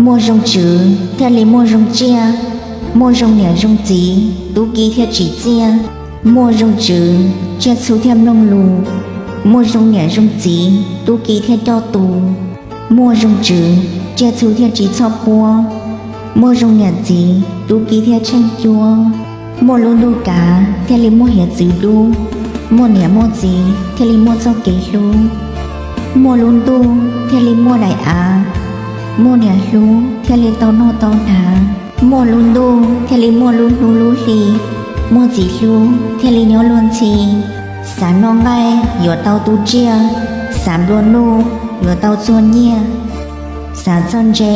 Muaj zoo tswv thiaj li muaj zoo tsiaj, muaj zoo niam zoo txiv tub ki thiaj tsim txiaj. Muaj zoo tswv, tsiaj txhu thiaj mloog lus, muaj zoo niam zoo txiv tub ki thiaj coj tus. Muaj zoo tswv, tsiaj txhu thiaj tsis txhoj puab, muaj zoo niam txiv tub ki thiaj tsheej cuab. Muaj lub ntuj kav thiaj li muaj hiav txwv dub, muaj niam muaj txiv thiaj li muaj txoj kev hlub. Muaj lub ntuj thiaj li muaj daim av, muaj niam hlub thiaj li tau noj tau hnav. Muaj lub ntuj thiaj li muaj lub hnub lub hli, muaj txiv hlub thiaj li nyob luag ntxhi. Xav noj nqaij yuav tau tu tsiaj, xav nplua nuj yuav tau txuag nyiaj. Xav txog ntse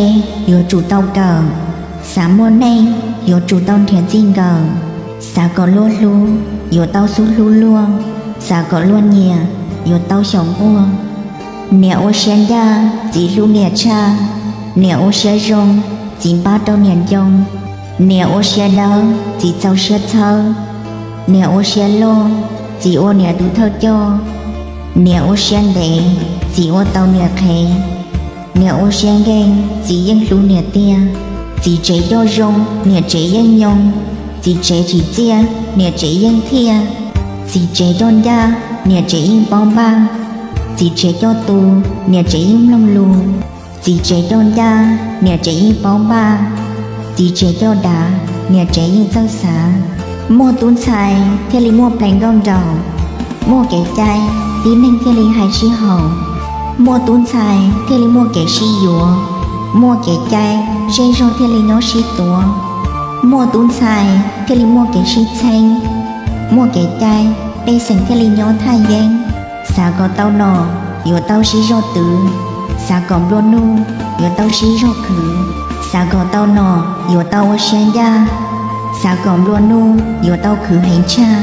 yuav tsum tau kawm, xav muaj neej yuav tsum tau nrhiav txij nkawm. Xav kom luag hlub yuav tau xub hlub luag, xav kom luag nyiam yuav tau xyaum nquag. Niam ua siab ncaj, txiv hlub niam tshaj, niam ua siab zoo, txiv npab rau niam ncoo. Niam ua siab dawb, txiv txaus siab txhawb, niam ua siab loj, txiv ua niam tus thawj coj. Niam ua siab ntev, txiv ua tau niam qhev, niam ua siab nkeeg, txiv yeej hlub niam tiag. Txiv tsev coj zoo, niam tsev yeej nyoo, txiv tsev tsim txiaj, niam tsev yeej thiaj. Txiv tsev coj ncaj, niam tsev yeej paub npaj, txiv tsev coj tu, niam tsev yeej mloog lus. Txiv tsev coj ncaj, niam tsev yeej paub npaj, txiv tsev coj dav, niam tsev yeej txawj xav. Muaj tub ntxhais thiaj li muaj plees nkauj nraug, muaj kev cai tib neeg thiaj li hais sib haum. Muaj tub ntxhais thiaj li muaj kev sib yuav, muaj kev cai zej zog thiaj li nyob sib tuav. Muaj tub ntxhais thiaj li muaj kev sib txheeb, muaj kev cai pej xeem thiaj li nyob thaj yeeb. Xav kom tau nom yuav tau sib zog twv, xav kom nplua nuj yuav tau sib zog khwv. Xav kom tau nom yuav tau ua siab ncaj, xav kom nplua nuj yuav tau khwv heev tshaj.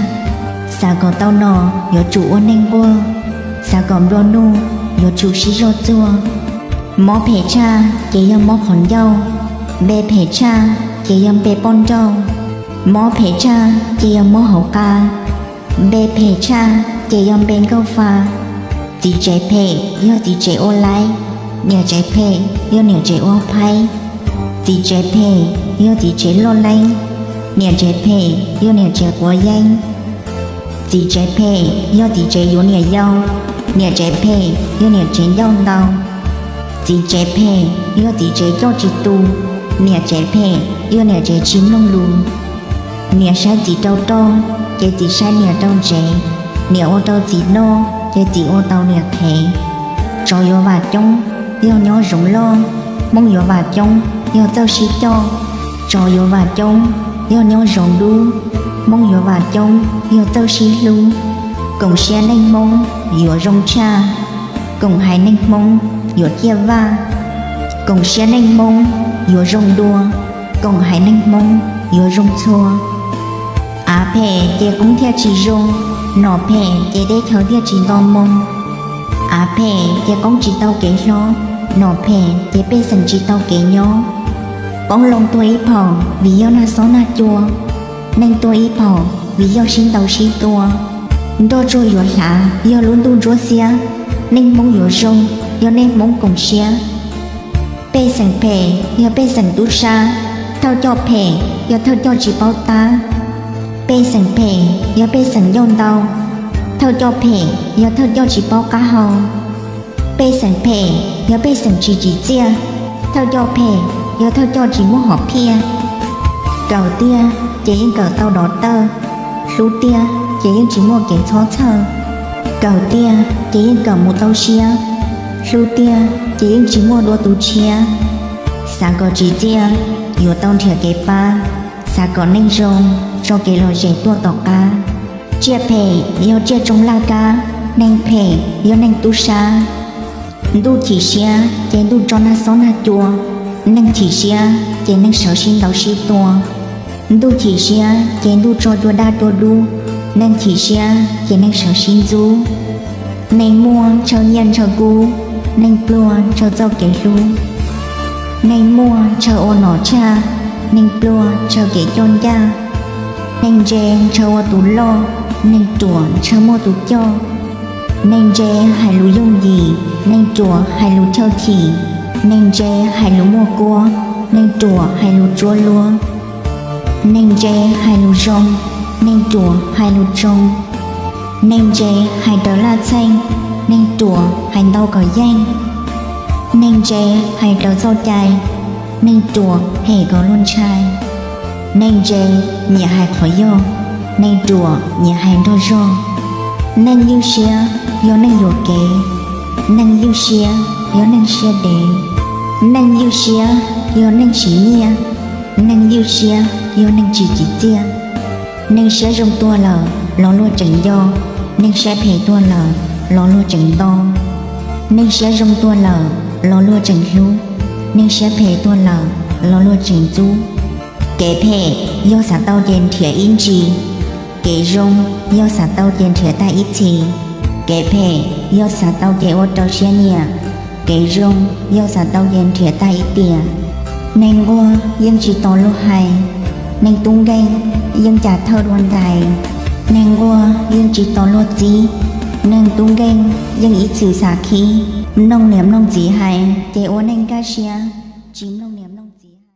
Xav kom tau nom yuav tsum ua neeg nquag, xav kom nplua nuj yuav tsum sib zog txuag. Mob phem tshaj ces yog mob qhov ncauj, npe phem tshaj ces yog npe poj nrauj. Mob phem tshaj ces yog mob hauv qa, npe phem tshaj ces yog npe nkauj fa. Txiv tsev phem yog txiv tsev ua laib, niam tsev phem yog niam tsev ua phaib. Txiv tsev phem yog txiv tsev loj leeb, niam tsev phem yog niam tsev quav yeeb. Txiv tsev phem yog txiv tsev yuav niam yau, niam tsev phem yog niam tsev ncauj ntau. Txiv tsev phem yog txiv tsev coj tsis tu, niam tsev phem yog niam tsev tsis mloog lus. Niam saib txiv rau roj ces txiv saib niam rau ntsev, niam ua rau txiv noj ces txiv ua tau niam qhev. Tsov yuav vam coob yog nyob zoov loj, Hmoob yuav vam coob yog txawj sib coj. Tsov yuav vam coob yog nyob zoov dub, Hmoob yuav vam coob yog txawj sib hlub. Koom siab neej Hmoob yuav zoo tshaj, koom haiv neeg Hmoob yuav ciaj vaj. Koom siab neej Hmoob yuav zoo dua, koom haiv neeg Hmoob yuav zoo txhua. Av phem ces qoob thiaj tsis zoo, nom phem ces teb chaws thiaj tsis nto moo. Av phem ces qoob tsis tau kev hlob, nom phem ces pej xeem tsis tau kev nyob. Qoob loo tuag ib phaum vim yog nag xob nag cua, neeg tuag ib phaum vim yog sib ntaus sib tua. Nroj tsuag yuav hlav yog lub ntuj ntsuab xiab, neej Hmoob yuav zoo yog neej Hmoob koom siab. Pej xeem phem yog pej xeem tub sab, thawj coj phem yog thawj coj tsis paub tab. Pej xeem phem yog pej xeem ncauj ntau, thawj coj phem yog thawj coj tsis paub qab hau. Pej xeem phem yog pej xeem tsis tsim txiaj, thawj coj phem yog thawj coj tsis muaj hom phiaj. Kawm tiag ces yeej kawm tau dov tawj, hlub tiag ces yeej tsis muaj kev txhob txhawj. Kawm tiag ces yeej kawm mus tau siab, hlub tiag ces yeej tsis muaj dua tus tshiab. Xav kom tsim txiaj yuav tau nrhiav kev pab, xav kom neej zoo tso kev lom zem tuaj tom qab. Tsiaj phem yog tsiaj tsoo laj kab, neeg phem yog neeg tub sab. Ntuj chim siab ces ntuj tso nag xob nag cua, neeg chim siab ces neeg sawv sib ntaus sib tua. Ntuj chim siab ces ntuj tso cua daj cua dub, neeg chim siab ces neeg sawv sib ntxub. Neeg muaj ntshaw nyiaj ntshaw kub, neeg pluag ntshaw txoj kev hlub. Neeg muaj ntshaw ua nom tshaj, neeg pluag ntshaw kev coj ncaj. Neeg ntse ntshaw ua tus loj, neeg ruam ntshaw muaj tus coj. Neeg ntse hais lus yooj yim, neeg ruam hais lus chawj chim. Neeg ntse hais lus muaj kuab, neeg ruam hais lus tsuab luab. Neeg ntse hais lus zoo, neeg ruam hais lus tsoo. Neeg ntse hais raws laj txheej, neeg ruam hais ntau kom yeej. Neeg ntse hais raws txoj cai, neeg ruam hem kom luag ntshai. Neeg ntse nyiam hais qhov yog, neeg ruam nyiam hais nrog zog. Neeg ywj siab yog neeg yuam kev, neeg ywj siab yog neeg siab dev. Neeg ywj siab yog neeg siv nyiaj, neeg ywj siab yog neeg tsis tsim txiaj. Neeg siab zoo tuag lawm los luag tseem nco, neeg siab phem tuag lawm los luag tseem nto. Neeg siab zoo tuag lawm los luag tseem hlub, neeg siab phem tuag lawm los luag tseem ntxub. Kev phem yog xav tau ces nrhiav ib ntsis, kev zoo yog xav tau ces nrhiav tag ib txhis. Kev phem yog xav tau ces ua rau siab nyiam, kev zoo yog xav tau ces nrhiav tag ib tiam. Neeg nquag yeej tsis tos luag hais, neeg tub nkeeg yeej cas thawj dua ntais. Neeg nquag yeej tsis tos luag txib, neeg tub nkeeg yeej ib txwm xav khib. Mloog niam mloog txiv hais ces ua neej kaj siab, tsis